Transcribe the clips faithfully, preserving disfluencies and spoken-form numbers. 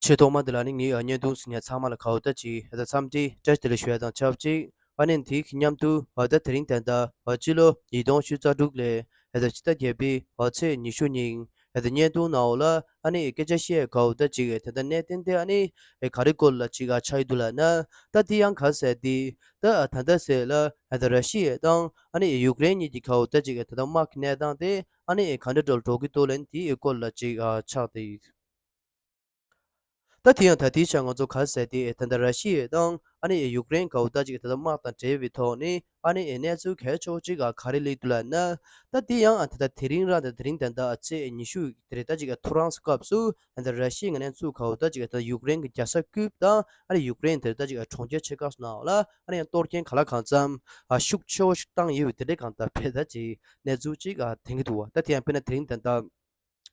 ཆེས་ཐོག་མ་དེ་ལ་ནི་ངའི་བརྙན་ཐུང་གཟིགས་མཁན་ཚང་མ་ལ་ག་འོ་ད་ཅིག་ད་འཚམས་འདྲི་བཀྲ་ཤིས་བདེ་ལེགས་ཞུ་ཡ་དང་ཆབས་ཅིག་ཨ་ནི་དེའི་མཉམ་དུ་ད་དེ་རིང་ད་ལྟ་སྤྱི་ལོ་ཉིས་སྟོང་བཅུ་རྩ་དྲུག་ལོའི་ཕྱི་ཟླ་བརྒྱད་པའི་ཚེས་ཉི་ཤུ་ཉིན་བརྙན་ཐུང་ནང་ལ་ཨ་ནི་སྐད་ཆ་བཤད་ག་འོ་ད་ཅིག་ད་ལྟ་གནད་དོན་དེ་ཨ་ནི་ག་རེ་སྐོར་ལ་ཅིག་ཆགས་ཡོད་འདུག་ལབ་ན། ད་དེ་ཡང་ག་ཟེར་དེ་ད་ད་ལྟ་ཟེར་ལ་ད་ར་ཤི་ཡ་དང་ཨ་ནི་ཡུཀ་རེན་གཉིས་ཀྱི་ག་འོ་ད་ཅིག་ད་ལྟ་དམག་གི་གནས་སྟངས་དེ་ཨ་ནི་ག་འདྲ་འགྲོ་འགྲོ་གི་འདུག་ལབ་ན་དེའི་སྐོར་ལ་ཅིག་ཆགས་བསྡད་ཡོད། ད་དེ་ཡང་ད་ལྟའི་ཆར་ང་ཚོ་ག་ཟེར་དེ་ད་ལྟ་ར་ཤི་ཡ་དང་ཨ་ནི་ཡུཀ་རེན་ག་འོ་ད་ཅིག་ད་ལྟ་དམག་དང་འབྲེལ་བའི་ཐོག་ནས་ཨ་ནི་གནས་ཚུལ་གལ་ཆེ་བོ་ཅིག་ག་རེ་སླེབས་འདུག་ལབ་ན། ད་དེ་ཡང་ད་ལྟ་དེ་རིང་རང་ད་དེ་རིང་ད་ལྟ་ཚེས་ཉི་ཤུ་དེ་རེད། ད་ཅིག་ཐོ་རངས་སྐབས་སུ་ད་ལྟ་ར་ཤི་ཡ་ངོས་ནས་ཚུར་ག་འོ་ད་ཅིག་ད་ལྟ་ཡུཀ་རེན་གྱི་རྒྱལ་ས་ཀིབ་དང་ཨ་ནི་ཡུཀ་རེན་དེ་ད་ཅིག་གྲོང་ཁྱེར་ཆེ་ཁག་སོགས་ནང་ལ་ཨ་ནི་ཡང་གཏོར་སྐྱོན་གང་ལ་གང་འཚམ་ཤུགས་ཆེ་བོ་ཞིག་བཏང་ཡོད་པའི་དེ་འདྲའི་གང་ལྟར་བྱས་ད་ཅིག་གནས་ཚུལ་ཅིག་ཐོན་གྱི་འདུག་བ། ད་དེ་ཡང་དཔེར་ན་དེ་རིང་ད་ལྟ།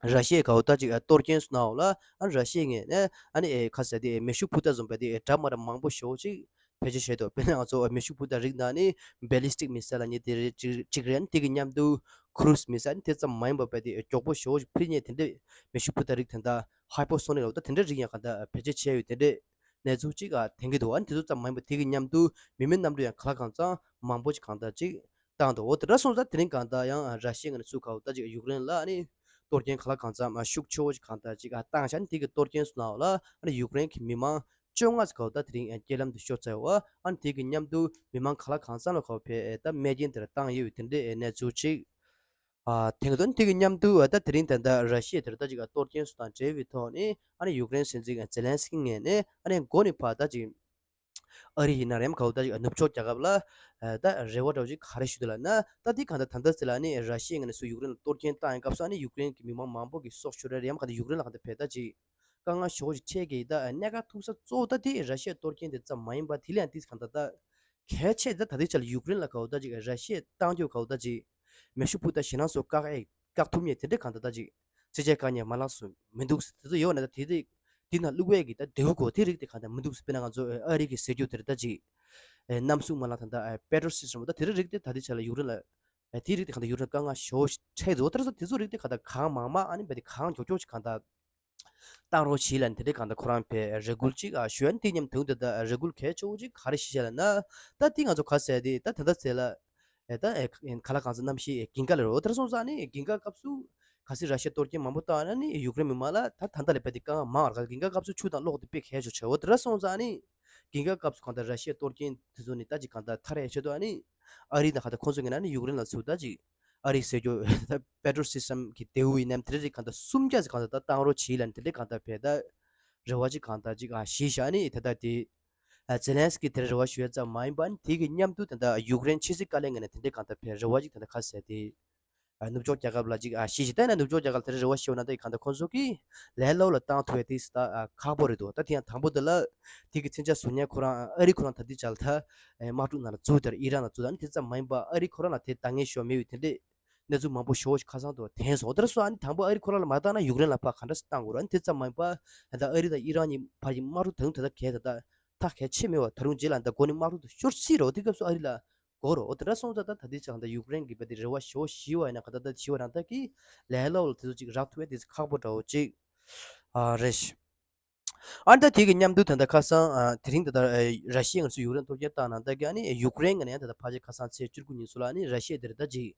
ར་ཤི་ཡའི་ག་འོ་ད་ཅིག་གཏོར་སྐྱོན་སོགས་གནང་བ་ལ་ཨ་ར་ཤི་ཡའི་ངོས་ནས་ཨ་ནི་ཨེ་ཁ་ཟེར་དེ་མེ་ཤུགས་འཕུར་མདའ་བཟུང་བའི་དེ་འདྲ་མ་འདྲ་མང་པོ་ཞེ་པོ་ཅིག་བེད་སྤྱོད་བྱས་འདུག་དཔེར་ན་ང་ཚོ་མེ་ཤུགས་འཕུར་མདའ་རིགས་ནང་ནས་ballistic missile ལབ་མཁན་དེ་རེད། གཅིག་གཅིག་རེད། དེ་གི་མཉམ་དུ་cruise missile ཨ་ནི་དེ་ཙམ་མ་ཡིན་པ་བས་དེ་མགྱོགས་པོ་ཞེ་པོ་ཅིག་འཕུར་མཁན་དེ་འདྲས་མེ་ཤུགས་འཕུར་མདའ་རིགས་དེ་འདྲ་hypersonic ལབ་ད་དེ་འདྲ་རིགས་ཡང་ག་འདྲ་བེད་སྤྱོད་བྱས་ཡོད་དེ་འདྲས་གནས་ཚུལ་ཅིག་ཐོན་གྱི་འདུག་ཨ་ནི་དེ་ཚོ་ཙམ་མ་ཡིན་པ་དེ་གི་མཉམ་དུ་མི་མེད་གནམ་གྲུ་ཡང་ག་ལ་གང་འཚམ་མང་པོ་ཅིག་གང་འདྲ་ཅིག་བཏང་འདུག་འོ་དེ་འདྲ་སོང་ཙང་དེ་རིང་གང་ལྟར་ཡང་ར་ཤི་ཡའི་ངོས་ནས་ཚུར་ག་འོ་ད་ཅིག་ཡུཀ་རེན་ལ་ཨ་ནི་གཏོར་སྐྱོན་ག་ལ་གང་འཚམ་ཤུགས་ཆེ་བོ་ཅིག་གང་ལྟར་ཅིག་བཏང་བཞག་ནི་དེ་གི་གཏོར་སྐྱོན་སོགས་ནང་ལ་ཨ་ནི་ཡུཀ་རེན་གྱི་མི་མང་བཅོ་ལྔ་ཙམ་ག་འོ་ད་དེ་རིང་རྐྱེན་ལམ་དུ་ཤོར་ཚར་ཡོད། ཨ་ནི་དེ་གི་མཉམ་དུ་མི་མང་ག་ལ་གང་འཚམ་ལ་ག་འོ་ཕེ་ད་རྨས་སྐྱོན་དེ་འདྲ་བཏང་ཡོད་པའི་དེ་འདྲའི་གནས་ཚུལ་ཅིག་ཐོན་གྱི་འདུག་དེ་གི་མཉམ་དུ་ད་དེ་རིང་ད་ལྟ་ར་ཤི་ཡ་དེ་འདྲ་ད་ཅིག་གཏོར་སྐྱོན་སོགས་དང་འབྲེལ་བའི་ཐོག་ནས་ཨ་ནི་ཡུཀ་རེན་སྲིད་འཛིན་ཛེ་ལན་སི་ཀི་ངོས་ནས་ཨ་ནི་མགོ་ནས་ཕར་ད་ཅིག་ཨ་རི་ཡིན་ན་རེད་ག་འོ་ད་ཅིག་ནུབ་ཕྱོགས་རྒྱལ་ཁབ་ལ་ད་རེ་བ་འདྲ་བོ་ཅིག་ག་རེ་ཞུ་འདུག་ལབ་ན། ད་འདི་གང་ལྟར་ད་ལྟ་ཟེར་ལ་ནི་ར་ཤི་ཡའི་ངོས་ནས་ཚུར་ཡུཀ་རེན་ལ་གཏོར་སྐྱོན་བཏང་ཡོད་སྐབས་སུ་ཨ་ནི་ཡུཀ་རེན་གྱི་མི་མང་མང་པོ་གི་སྲོག་ཤོར་རེད། ཡང་གང་ལྟར་ཡུཀ་རེན་ལ་གང་ལྟར་བས་ད་ཅིག་དཀའ་ངལ་ཞེ་པོ་ཅིག་འཕྲད་ཀྱི་ད་གནད་འགག་ཐུག་ས་གཙོ་བོ་ད་འདི་ར་ཤི་ཡའི་གཏོར་སྐྱོན་དེ་ཙམ་མ་ཡིན་པ་དེ་ལས་ཡང་འདི་གང་ལྟར་ད་གལ་ཆེ་ད་ད་ལྟའི་ཆ་ལ་ཡུཀ་རེན་ལ་ག་འོ་ད་ཅིག་ར་ཤི་ཡས་བཏང་རྒྱུ་ག་འོ་ད་ཅིག་མེ་ཤུགས་འཕུར་མདའ་ཞེད་སྣང་བཟོ་བཀག་ཨེ་བཀག་ཐུབ་མཁན་དེ་འདྲ་གང་ལྟར་ད་ཅིག་རྩིས་ཆད་བཀག་མཁན་མ་ལག་སུ་མི་འདུག་དེ་ཚོ་ཡོད་ན་ད་དེ་དེ་དེ་ན་བླུག་ཡས་ཀྱི་ད་འདེའུ་གོ་དེ་རིགས་དེ་གང་ལྟར་མི་འདུག་དཔེར་ན་ང་ཚོ་ཨ་རི་གི་ཟེར་རྒྱུ་དེ་རེད། ད་ཅིག་གནམ་སྲུང་མ་ལག་ད་ད་patriot system ད་དེ་རིགས་དེ་ད་དེ་ཆ་ལ་ཡུཀ་རེན་ལ་དེ་རིགས་དེ་གང་ལྟར་ཡུཀ་རེན་དཀའ་ངལ་ཞེ་པོ་ཞིག་འཕྲད་འདུག་དེ་ཚོ་དེ་ཚོ་རིགས་དེ་གང་ལྟར་གང་མང་མང་ཨ་ནི་བས་དེ་གང་མགྱོགས་མགྱོགས་ཞིག་གང་ལྟར་བཏང་རོགས་བྱེད་ལབ་ནས་དེ་འདྲའི་གང་ལྟར་ཁོ་རང་ཕའི་རེ་སྐུལ་ཅིག་ཨ་ཞུ་ཡ་ནི་དེ་མཉམ་དུ་ད་རེ་སྐུལ་གལ་ཆེ་བོ་ཅིག་ག་རེ་ཞིག་བྱས་ལབ་ན། ད་དེ་ང་ཚོ་ག་ཟེར་དེ་ད་དེ་འདྲ་ཟེར་ལ་ཨེ་ད་ཨེ་ག་ལ་གང་ཚོད་གནམ་གཤིས་ཨེ་ཀིང་ཀ་ལ་རོ་དེར་སོང་ཙང་ནི་ཀིང་ཀ་སྐབས་སུ་ག་སྲིད་ར་ཤི་ཡ་གཏོར་སྐྱོན་མང་པོ་བཏང་ན་ནི་ཡུཀ་རེན་མི་མང་ལ་ད་ད་ལྟ་ལས་དཔེ་དེ་དཀའ་ངལ་མང་བར་ག་ཀིང་ཀ་སྐབས་སུ་ཆུ་དང་གློག་དེ་དཔེ་གལ་ཆེ་ཆེ་འོ་དེར་སོང་ཙང་ནི་ཀིང་ཀ་སྐབས་སུ་གང་ལྟར་ར་ཤི་ཡ་གཏོར་སྐྱོན་དེ་ཚོ་ནི་ད་ཅིག་གང་ལྟར་ཐར་ཡ་ཆེད་དུ་ཨ་ནི་ཨ་རི་དང་གང་ལྟར་ཁོང་ཚོ་ངོས་ནས་ནི་ཡུཀ་རེན་ལ་ཚུར་ད་ཅིག་ཨ་རིའི་ཟེར་རྒྱུ་ད་patriot system གི་དེའུ་ཡིན་ནམ་དེ་འདྲ་ཅིག་གང་ལྟར་སུམ་བརྒྱ་ཅིག་གང་ལྟར་ད་བཏང་རོགས་བྱེད་ལབ་ནས་དེ་འདྲ་གང་ལྟར་བས་ད་རེ་བ་ཅིག་གང་ལྟར་ཅིག་ཨ་ཞིག་བཞག་ནི་ད་ལྟ་དེ་ཨ་ཛེ་ལན་སི་ཀི་དེར་རེ་བ་ཞུ་ཡ་ཙམ་མ་ཡིན་པ་ནི་དེ་གི་མཉམ་དུ་ད་ལྟ་ཡུཀ་རེན་ཕྱི་སྲིད་བཀའ་བློན་ངོས་ནས་དེ་འདྲ་གང་ལྟར་བས་རེ་བ་ཅིག་ད་ལྟ་ག་ཟེར་དེ་ཨ་ནུབ་ཕྱོགས་རྒྱལ་ཁབ་ལ་ཅིག་ཨ་ཞིག་བྱས་ད་ནི་ནུབ་ཕྱོགས་རྒྱལ་ཁབ་དེར་རེ་བ་ཞུ་ན་ད་གང་ལྟར་ཁོང་ཚོ་གིས་ལས་སླ་པོ་ལ་བཏང་ཐུབ་ཡ་དེ་ད་ཨ་ཁག་པོ་རེད་འདུག་ད་དེ་ཡང་དང་པོ་དེ་ལ་དེ་གི་མཚོན་ཆ་བཟོ་མཁན་ཁོ་རང་ཨ་རི་ཁོ་རང་ད་ལྟའི་ཆར་ད་ཨེ་དམག་འཁྲུག་ནང་ལ་བཙུགས་དེར་ཨི་རན་ལ་བཙུགས་ད་ནི་དེ་ཙམ་མ་ཡིན་པ་ཨ་རི་ཁོ་རང་ལ་དེ་ད་ངས་ཞོ་མེད་པའི་དེ་འདྲས་གནས་ཚུལ་མང་པོ་ཞེ་པོ་ཞིག་ཁ་སང་དུ་ཐོན་སོང་། དེར་སོང་ཨ་ནི་དང་པོ་ཨ་རི་ཁོ་རང་ལ་མ་བཏང་ན་ཡུཀ་རེན་ལ་ཕར་ག་འདྲ་སེ་བཏང་དགོས་རེད། ཨ་ནི་དེ་ཙམ་མ་ཡིན་པ་ད་ལྟ་ཨ་རི་དང་ཨི་རན་གཉིས་བར་གྱི་དམག་འཁྲུག་ད་དུང་ད་ལྟ་གས་ད་ལྟ་ཐག་གས་ཆད་མེད་པ་ད་རུང་རྗེས་ལ་ད་མགོ་ནས་དམག་འཁྲུག་ད་ཤོར་སྲིད་རེད། དེ་སྐབས་སུ་ཨ་རི་ལ་དགོས་རེད། དེ་འདྲ་སོང་ཙང་ད་ད་ལྟའི་ཆར་ད་ཡུཀ་རེན་གྱི་བ་དེ་རེ་བ་ཞེ་པོ་ཞིག་ཡོད་ན་ག་ད་ད་ཞིག་པ་རང་ད་གི་ལས་སླ་པོ་ལ་དེ་ཚོ་ཅིག་རག་ཐུབ་ཡ་དེ་ཁག་པོ་འདྲ་བོ་ཅིག་ཨ་རེད། ཨ་ནི་ད་དེ་གི་མཉམ་དུ་ད་ལྟ་ཁ་སང་ཨ་དེ་རིང་ད་ལྟ་ཨ་ར་ཤི་ཡ་ང་ཚོ་ཡུཀ་རེན་གཏོར་སྐྱོན་བཏང་ནང་ད་གི་ཨ་ནི་ཡུཀ་རེན་ངོས་ནས་ཡང་ད་ལྟ་ཕལ་ཆེར་ཁ་སང་ཚེས་བཅུ་དགུ་ཉིན་སོགས་ལ་ཨ་ནི་ར་ཤི་ཡ་དེར་ད་ཅིག་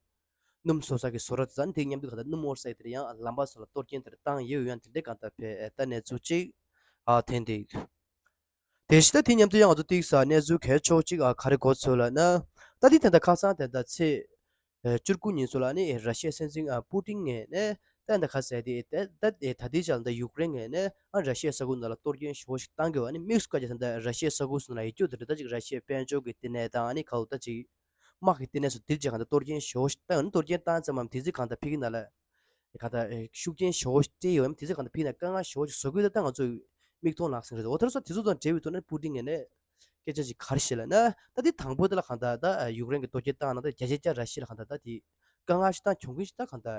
སྣུམ་བཟོ་ས་གི་བཟོ་གྲྭ་དེ་ཚོ་ཨ་ནི་དེ་གི་མཉམ་དུ་ག་ད་སྣུམ་འོར་ས་ཡི་དེར་ཡང་ལམ་པ་སོགས་ལ་གཏོར་སྐྱོན་དེར་བཏང་ཡོད་ཡོད་ཡང་དེ་འདྲའི་གང་ལྟར་བས་ད་གནས་ཚུལ་ཅིག་ཨ་ཐོན་བསྡད་ཡོད། དེ་བཞིན་ད་དེ་མཉམ་དུ་ཡང་ང་ཚོ་ཏིག་ས་གནས་ཚུལ་གལ་ཆེ་ཅིག་ཨ་ག་རེ་གོ་ཚོད་ལབ་ན། ད་དེ་ད་ལྟ་ཁ་སང་ད་ལྟ་ཚེས་ཨ་བཅུ་དགུ་ཉིན་སོགས་ལ་ནི་ར་ཤི་ཡའི་སྲིད་འཛིན་ཨ་པུ་ཏིན་ངོས་ནས་ད་ད་ག་ཟེར་དེ་ད་ད་དེ་ད་དེ་ཆར་ད་ཡུཀ་རེན་ངོས་ནས་ཨ་ར་ཤི་ཡའི་ས་ཁུལ་ནང་ལ་གཏོར་སྐྱོན་ཞེ་པོ་ཞིག་བཏང་གི་ཡོད། ཨ་ནི་དམིགས་སུ་བཀར་ཀྱང་ད་ལྟ་ར་ཤི་ཡའི་ས་ཁུལ་སོགས་ནང་ལ་ཡོད་རྒྱུ་དེ་རེད། ད་ཅིག་ར་ཤི་ཡའི་དཔལ་འབྱོར་གྱི་བསྟི་གནས་དང་ཨ་ནི་ག་འོ་ད་ཅིག་དམག་གི་བསྟི་གནས་སོགས་དེ་ཅིག་གང་ལྟར་གཏོར་སྐྱོན་ཞེ་པོ་ཞིག་བཏང་ཡོད། ཨ་ནི་གཏོར་སྐྱོན་བཏང་ཙམ་མམ་དེ་ཚོས་གང་ལྟར་ཕ་གི་ནང་ལ་གང་ལྟར་ཤུགས་རྐྱེན་ཞེ་པོ་ཞིག་སྤྲད་ཡོད། ཨ་ནི་དེ་ཚོས་གང་ལྟར་ཕ་གི་ནང་དཀའ་ངལ་ཞེ་པོ་ཞིག་བཟོ་གི་ཡོད། ད་ལྟ་ང་ཚོ་མིག་མཐོང་ལག་ཟིན་རེད། འོ་དེར་སོགས་དེ་ཚོ་དང་འབྲེལ་བའི་ཐོག་ནས་པུ་ཏིན་ངོས་ནས་སྐད་ཆ་ཞིག་ག་རེ་བཤད་ལབ་ན། ད་དེ་དང་པོ་དེ་ལ་གང་ལྟར་ད་ཡུཀ་རེན་གྱི་གཏོར་སྐྱོན་བཏང་ན་ད་བརྒྱ་ཆ་བརྒྱ་ར་ཤི་ཡ་ལ་གང་ལྟར་ད་དེ་དཀའ་ངལ་ཞིག་དང་གྱོང་གུན་ཞིག་ད་གང་ལྟར་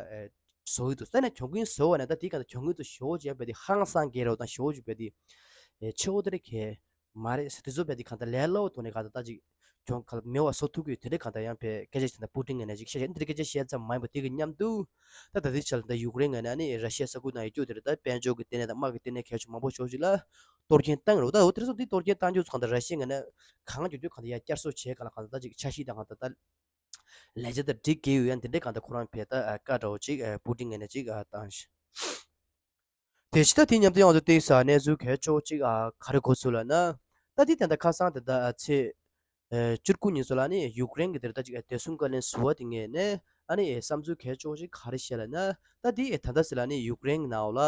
བཟོ་གི་འདུག་ད་ནས་གྱོང་གུན་བཟོ་བ་ནས་ད་དེ་གང་ལྟར་གྱོང་གུན་དུ་ཞེ་པོ་ཅིག་བས་དེ་ཧང་སང་གི་རེད། དང་ཞེ་པོ་ཅིག་བས་དེ་ཆེ་བོ་དེ་རེད་གས་མ་རེད། དེ་ཚོ་བས་དེ་གང་ལྟར་ལས་སླ་བོ་ཐོག་ནས་གང་ལྟར་ད་ཅིག་ གྱོང་ག་ལ་མེད་པ་བཟོ་ཐུབ་ཀྱི་ཡོད། དེ་འདྲའི་གང་ལྟར་ཡང་བས་སྐད་ཆ་དེ་འདྲ་པུ་ཏིན་ངོས་ནས་ཅིག་བཤད་བཤད་འདི་འདྲའི་སྐད་ཆ་བཤད་ཙམ་མ་ཡིན་པ་དེ་གི་མཉམ་དུ། ད་ད་ལྟའི་ཆར་ད་ཡུཀ་རེན་ངོས་ནས་ནི་ར་ཤི་ཡ་ས་ཁུལ་ནང་ཡོད་རྒྱུ་དེ་རེད། ད་དཔལ་འབྱོར་གྱི་ལྟེ་གནས་དང་དམག་གི་ལྟེ་གནས་གལ་ཆེ་མང་པོ་ཞིག་ལ་གཏོར་སྐྱོན་བཏང་ཡོད་རེད། ད་འོ་དེ་ཚོ་འདི་གཏོར་སྐྱོན་བཏང་རྒྱུ་ཚོ་གང་ལྟར་ར་ཤི་ཡ་ངོས་ནས་གང་མགྱོགས་མགྱོགས་གང་ལྟར་ཡར་བསྐྱར་གསོ་བྱས་གང་ལ་གང་ལྟར་ད་ཅིག་འཆར་གཞི་དང་གང་ལྟར་ད་ལས་འཆར་དང་སྒྲིག་གི་ཡོད་ཡང་དེ་འདྲའི་གང་ལྟར་ཁོ་རང་བས་ད་བཀའ་འདྲ་བོ་ཅིག་པུ་ཏིན་ངོས་ནས་ཅིག་བཏང་ཞིང་། དེ་ཕྱི་ད་དེ་མཉམ་དུ་ཡང་དུ་བལྟས་ས་གནས་ཚུལ་གལ་ཆེ་བོ་གཅིག་ཨ་ག་རེ་གོ་ཚུལ་ལ་ན། ད་དེ་དེ་འདྲ་ཁ་སང་དེ་ད་ཨ་ཚེས་ཨ་བཅུ་དགུ་ཉིན་སུ་ལ་ནི་ཡུཀ་རེན་གྱི་དེར་ད་ཅིག་ཨ་བདེ་སྲུང་བཀའ་བློན་ཟུར་པ་དེ་ངོས་ནས་ཨ་ནི་ཨེ་བསམ་ཚུལ་གལ་ཆེ་བོ་ཞིག་ག་རེ་བཤད་ལ་ན། ད་དེ་ཨེ་ད་ལྟ་སི་ལ་ནི་ཡུཀ་རེན་གྱི་ནང་ལ་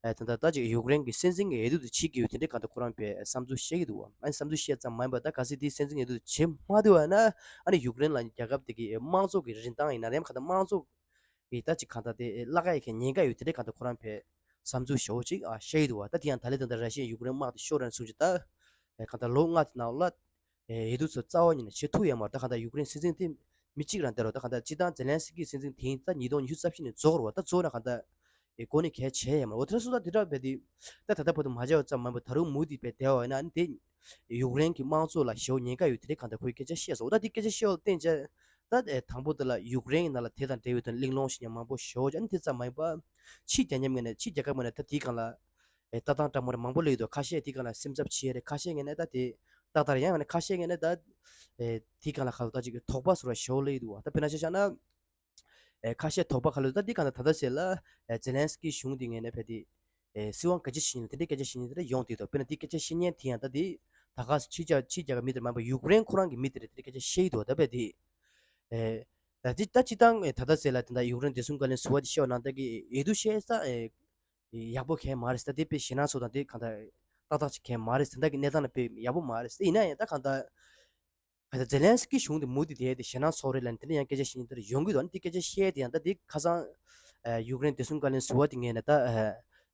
ཨེ་ད་ལྟ་ད་ཅིག་ཡུཀ་རེན་གྱི་སྲིད་འཛིན་གྱི་འོས་བསྡུ་དེ་བྱེད་ཀྱི་ཡོད་དེ་འདྲའི་གང་ལྟར་ཁོ་རང་བས་བསམ་ཚུལ་བཤད་ཀྱི་འདུག་བ། ཨ་ནི་བསམ་ཚུལ་བཤད་ཙམ་མ་ཡིན་པར་ད་གལ་སྲིད་དེ་སྲིད་འཛིན་འོས་བསྡུ་དེ་བྱེད་མ་ཐུབ་པ་ན་ཨ་ནི་ཡུཀ་རེན་ལ་ནི་རྒྱལ་ཁབ་དེ་གི་དམངས་གཙོ་གི་རིན་ཐང་ཡིན་ན་ཡང་གང་ལྟར་དམངས་གཙོ་ཡི་ད་ཅིག་གང་ལྟར་དེ་བརླག་ཡ་གི་ཉེན་ཁ་ཡོད་དེ་འདྲའི་གང་ལྟར་ཁོ་རང་བས་བསམ་ཚུལ་ཞེ་པོ་ཅིག་ཨ་བཤད་ཀྱི་འདུག་བ། ད་དེ་ཡང་ད་ལན་ད་ལྟ་ར་ཤི་ཡ་ཡུཀ་རེན་དམག་དེ་ཤོར་རན་སོང་ཅིག་ད་ཨེ་གང་ལྟར་ལོ་ལྔ་དེ་ནང་ལ་ཨེ་འོས་བསྡུ་ཚོ་རྩ་བ་ཉིད་ནས་བྱེད་ཐུབ་ཡ་མ་རེད། ད་གང་ལྟར་ཡུཀ་རེན་སྲིད་འཛིན་དེ་མི་གཅིག་རང་དེ་རོ། ད་གང་ལྟར་སྤྱི་བཏང་ཛེ་ལན་སི་ཀི་སྲིད་འཛིན་དེ་ཡིན་ད་ཉིས་སྟོང་ཉི་ཤུ་རྩ་བཞི་ནས་རྫོགས་རོ། ད་རྫོགས་ན་གང་ལྟར་ཨེ་གོ་ནས་གལ་ཆེ་ཡ་མ་རེད། འོ་དེ་སོང་ད་དེ་འདྲ་བས་དེ་ད་ད་ལྟ་བར་དུ་མ་བྱས་པ་ཙམ་མ་ཡིན་པར་ད་རུང་མུ་མཐུད་པའི་བསྡད་པ་ཡིན་ན་ཨ་ནི་དེ་ཡུཀ་རེན་གྱི་དམངས་གཙོ་ལ་ཞེ་པོ་ཉེན་ཁ་ཡོད་དེ་འདྲའི་གང་ལྟར་ཁོས་སྐད་ཆ་བཤད་སོང་། འོ་ད་དེ་སྐད་ཆ་བཤད་པ་ལ་བརྟེན་བྱས། ད་ཨེ་དང་པོ་དེ་ལ་ཡུཀ་རེན་གྱི་ནང་ལ་དེ་དང་འབྲེལ་བའི་དོན་གླེང་སློང་ཞིག་ཡང་མང་པོ་ཞེ་པོ་ཅིག་ཨ་ནི་དེ་ཙམ་མ་ཡིན་པ། ཕྱི་རྒྱལ་ཁབ་ངོས་ནས་ཕྱི་རྒྱལ་ཁབ་ངོས་ནས་ད་དེའི་སྒང་ལ་ཨེ་ལྟ་སྟངས་འདྲ་མོ་རེ་མང་པོ་སླེབས་ཡོད་འདུག་ཁ་ཤས་དེའི་སྒང་ལ་སེམས་འཚབ་བྱེད་རེད། ཁ་ཤས་ངོས་ནས་ད་དེ་ཏག་ཏག་རེད། ཡང་ངོས་ནས་ཁ་ཤས་ངོས་ནས་ད་ཨེ་དེའི་སྒང་ལ་ཁ་ལོ་ད་ཅིག་དོགས་པ་བཟོ་འདྲ་ཞེ་པོ་སླེབས་ཡོད་འདུག་བ། ད་དཔེར་ན་ཆ་བཞག་ན་ཨེ་ཁ་ཤས་དོགས་པ་ཁ་ལོ་ད་དེའི་སྒང་ལ་ད་ལྟ་ཟེར་ལ་ཨེ་ཛེ་ལན་སི་ཀི་གཞུང་དེ་ངོས་ནས་བས་དེ་ཨེ་སྲིད་དབང་ག་ཅི་བྱེད་ཡིན་དེ་འདྲའི་སྐད་ཆ་བཤད་མཁན་དེ་འདྲ་ཡོང་བསྡད་འདུག་དཔེར་ན་དེའི་སྐད་ཆ་བཤད་མཁན་དེ་ཡང་ད་དེ་ད་ག་ཕྱི་རྒྱལ་ཕྱི་རྒྱལ་ཁབ་མི་དེ་མ་ཡིན་པ་ཡུཀ་རེན་ཁོ་རང་གི་མི་དེ་རེད། དེ་འདྲའི་སྐད་ཆ་བཤད་ཡོད་འདུག་ད་བས་དེ། ཨེ། ད་ཅི་ད་ཅི་ད་ད་ལྟ་ཟེར་ལ་དེ་འདྲ་ཡུཀ་རེན་བདེ་སྲུང་བཀའ་བློན་ཟུར་པ་དེ་བཤད་པ་ནང་ལྟར་གྱི་འོས་བསྡུ་བྱས་ས་ཨེ་ཡག་པོ་གང་ཡང་མ་རེད་ཟེར། ད་དེ་དཔེ་ཞེད་སྣང་ཚོ་དང་དེ་གང་ལྟར་ཏག་ཏག་ཅིག་གང་ཡང་མ་རེད་ཟེར། ད་གི་གནས་སྟངས་ལ་དཔེ་ཡག་པོ་མ་རེད་ཟེར། ཡིན་ན་ཡང་ད་གང་ལྟར་གང་ལྟར་ཛེ་ལན་སི་ཀི་གཞུང་དེ་མུ་མཐུད་དེ་དེ་ཞེད་སྣང་ཚོ་རེད་ལ་དེ་འདྲ་ཡང་སྐད་ཆ་བཤད་མཁན་དེ་འདྲ་ཡོང་གི་འདུག་ཨ་ནི་དེ་སྐད་ཆ་བཤད་དེ་ཡང་ད་དེ་ཁ་སང་ཨེ་ཡུཀ་རེན་བདེ་སྲུང་བཀའ་བློན་ཟུར་པ་དེ་ངོས་ནས་ད་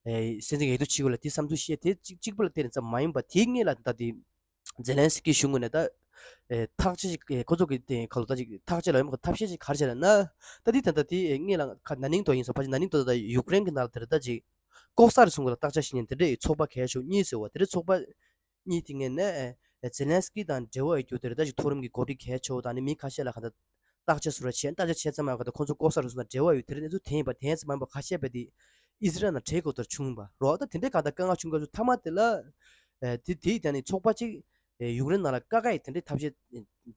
ཨེ་སྲིད་འཛིན་འོས་བསྡུ་བྱེད་དགོས་ལ་དེ་བསམ་ཚུལ་བཤད་དེ་གཅིག་གཅིག་པ་ལ་བལྟས་ནས་ཙམ་མ་ཡིན་པ་དེའི་སྔོན་ལ་ད་དེ། ཛེ་ལན་སི་ཀི་གཞུང་ངོས་ནས་ད་ཨེ་ཐག་གཅོད་ཅིག་ཨེ་ཁོ་ཚོ་གི་དེ་ཁ་ལོ་ད་ཅིག་ཐག་གཅོད་ལ་ཡོད་མ་ཁོ་ཐབས་ཤེས་ཅིག་ག་རེ་བྱས་ལ་ན། ད་དེ་ད་ད་དེ་ཨེ་སྔོན་ལ་ཁ་ན་ནིང་དུ་ཡིན་སོང་ཕལ་ཆེར་ན་ནིང་དུ་ད་ཡུཀ་རེན་གྱི་ནང་ལ་དེ་རེད་ད་ཅིག་ལྐོག་ཟ་རེད་གསུང་གི་ལ་བརྟག་དཔྱད་བྱེད་མཁན་དེ་འདྲའི་ཚོགས་པ་གལ་ཆེ་ཤོས་གཉིས་ཟེར་བ་དེ་འདྲའི་ཚོགས་པ་གཉིས་དེ་ངོས་ནས་ཨེ་ཛེ་ལན་སི་ཀི་དང་འབྲེལ་བ་ཡོད་རྒྱུ་དེ་རེད་ད་ཅིག་མཐོ་རིམ་གྱི་འགོ་ཁྲིད་གལ་ཆེ་བོ་དང་ནི་མི་ཁ་ཤས་ལ་ག་ད་བརྟག་དཔྱད་ཟུར་བ་བྱས་བརྟག་དཔྱད་བྱས་ཙམ་མ་ག་ད་ཁོང་ཚོ་ལྐོག་ཟ་རེད་གསུང་དང་འབྲེལ་བ་ཡོད་དེ་རེད། གནས་ཚུལ་དེ་ཡིན་པ་དེ་ཙམ་མ་ཡིན་པ་ཁ་ཤས་པ་དེ་ཨི་ཟི་རལ་ནང་བྲོས་དགོས་དོར་བྱུང་བ་རོགས། ད་དེ་འདྲའི་ག་ད་དཀའ་ངལ་བྱུང་སྐབས་སུ་མཐའ་མ་དེ་ལ་ཨེ་དེ་དེའི་ད་ནི་ཚོགས་པ་གཅིག་ཨེ་ཡུཀ་རེན་ནང་ལ་བཀག་ཡ་དེ་འདྲའི་ཐབས་ཤེས་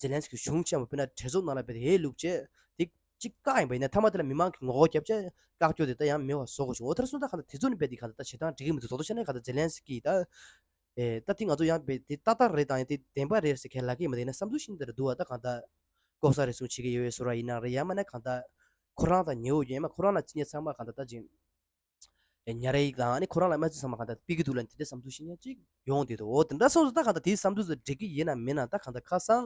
ཛེ་ལན་སི་ཀི་གཞུང་ཆེན་པོ་དཔེར་ན་གྲོས་ཚོགས་ནང་ལ་བས་ཧེ་ལུག་བྱས་དེ་གཅིག་བཀག་ཡིན་པ་ཡིན་ན་མཐའ་མ་དེ་ལ་མི་མང་གི་ངོ་རྒོལ་བརྒྱབ་བྱས་བཀག་རྒྱུ་དེ་ད་ཡང་མེད་པ་བཟོ་དགོས་བྱུང་། འོ་དེར་སོང་ད་གང་ལྟར་དེ་ཚོ་ནི་རྦད་དེ་གང་ལྟར་ད་བྱེད་སྟངས་འགྲིག་གི་མི་འདུག་དོ་དོ་བྱས་ན་གང་ལྟར་ཛེ་ལན་སི་ཀི་ད་ཨེ་ད་དེ་ང་ཚོ་ཡང་རྦད་དེ་ཏག་ཏག་རེད་དང་ཡང་དེ་བདེན་པ་རེད་ཟེར་མཁན་ལབ་ཀྱི་མི་འདུག་ཡིན་ན་བསམ་ཚུལ་ཤིན་ཏུ་རེད་འདུག་བ། ད་གང་ལྟར་ལྐོག་ཟ་རེ་ཟུང་བྱེད་ཀྱི་ཡོད་པའི་བཟོ་འདྲ་ཡིན་ན་རེད། ཡང་མིན་ན་གང་ལྟར་ཁོ་རང་དང་ཉེ་བོ་ཡོད་ཡང་མ་ཁོ་རང་ལ་རྩིས་ཉེས་ཚང་མ་གང་ལྟར་ད་ཅིག་ཉ་རེ་ཡིག་དང་ཨ་ནི་ཁོ་རང་ལ་སྨྲ་བརྗོད་ཚང་མ་གང་ལྟར་ཕུལ་གྱི་འདུག་ལབ་དེ་འདྲའི་བསམ་ཚུལ་ཤེས་མཁན་ཅིག་ཡོང་བསྡད་འདུག་འོ་དེ་འདྲ་སོང་ཙང་ད་གང་ལྟར་དེའི་བསམ་ཚུལ་དེ་འགྲིག་གི་ཡིན་ནམ་མིན་ནམ། ད་གང་ལྟར་ཁ་སང་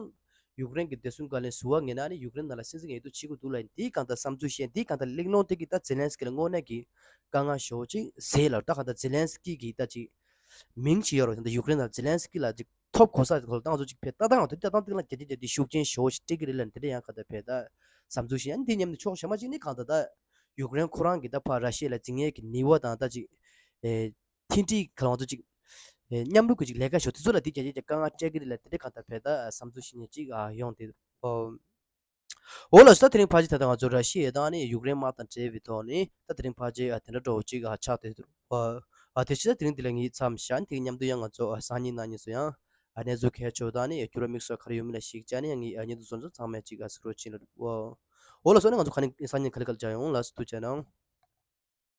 ཡུཀ་རེན་གྱི་བདེ་སྲུང་བཀའ་བློན་ཟུར་པ་ངོས་ནས་ཨ་ནི་ཡུཀ་རེན་ནང་ལ་སྲིད་འཛིན་འོས་བསྡུ་བྱེད་དགོས་འདུག་ལབ་ཡིན། དེའི་གང་ལྟར་བསམ་ཚུལ་ཤེས་དེའི་གང་ལྟར་གླེང་སློང་དེ་གིས་ད་ཛེ་ལན་སི་ཀི་ལ་དངོས་གནས་ཀྱི་དཀའ་ངལ་ཞེ་པོ་ཅིག་བཟོས་ལ། ད་གང་ལྟར་ཛེ་ལན་སི་ཀི་གི་ད་ཅིག་མིང་ཅིག་ཡོད་རེད། ད་ཡུཀ་རེན་ནང་ཛེ་ལན་སི་ཀི་ལ་ཅིག་ཐོབ་གོ་ས་ཁོ་ལ་ད་ང་ཚོ་ཅིག་ཕེ་ཏག་ཏག་ང་ཚོ་ཏག་ཏག་ཏག་ལ་རྒྱ་རྒྱ་རྒྱ་དེ་ཤུགས་རྐྱེན་ཞེ་པོ་ཞིག་སྤྲད་ཀྱི་རེད་ལབ་དེ་འདྲ་ཡང་གང་ལྟར་ཕེ་ད་བསམ་ཚུལ་ཤེས། ཨ་ནི་དེ་མཉམ་དུ་ཕྱོགས་གཞན་མ་ཅིག་ནི་གང་ལྟར་ད་ཡུཀ་རེན་ཁོ་རང་གི་ད་ཕར་ར་ཤི་ཡ་ལ་འཛིང་ཡས་ཀྱི་ནུས་པ་དང་ད་ཅིག་ཨེ་མཐུན་སྒྲིལ་ག་ལ་ང་ཚོ་ཅིག་ཨེ་མཉམ་རུབ་ཀྱི་ཅིག་ལས་ཀ་ཞོ་དེ་ཚོ་ལ་དེ་རྒྱ་རྒྱ་རྒྱ་དཀའ་ངལ་སྤྲད་ཀྱི་རེད་ལབ་དེ་འདྲ་གང་ལྟར་ཕེ་ད་བསམ་ཚུལ་ཤེས་མཁན་ཅིག་ཨ་ཡོང་དེ། ཨོ། འོ་ལགས་སོ། ད་དེ་རིང་ཕལ་ཆེར་ད་ལྟ་ང་ཚོ་ར་ཤི་ཡ་དང་ནི་ཡུཀ་རེན་དམག་དང་འབྲེལ་བའི་ཐོག་ནས་ད་དེ་རིང་ཕལ་ཆེར་ཨ་དེ་འདྲ་འདྲ་བོ་ཅིག་ཨ་ཆགས་བསྡད་འདུག་ཨ་དེ་ཕྱིན་ད་དེ་རིང་འདི་ལ་ངས་མཚམས་བཞག་དེ་མཉམ་དུ་ཡང་ང་ཚོ་ཨ་སང་ཉིན་གནངས་ཉིན་སུ་ཡང་ཨ་གནས་ཚུལ་གལ་ཆེ་བ་དང་ནི་འགྱུར་བ་དམིགས་བསལ་ག་རེ་ཡོད་མེད་ལ་གཞིགས་བྱས་ནས་ངས་ཨ་ཉིན་དུ་སོང་ཙང་ཚང་མས་ཅིག་ཨ་གཟིགས་རོགས་བྱེད་ལ། འོ་ལགས་སོ། ནི་ང་ཚོ་ག་ནས་སང་ཉིན་ག་ལེ་ག་ལེ་མཇལ་ཡོང་། ལགས་སོ། ཐུགས་རྗེ་གནང་།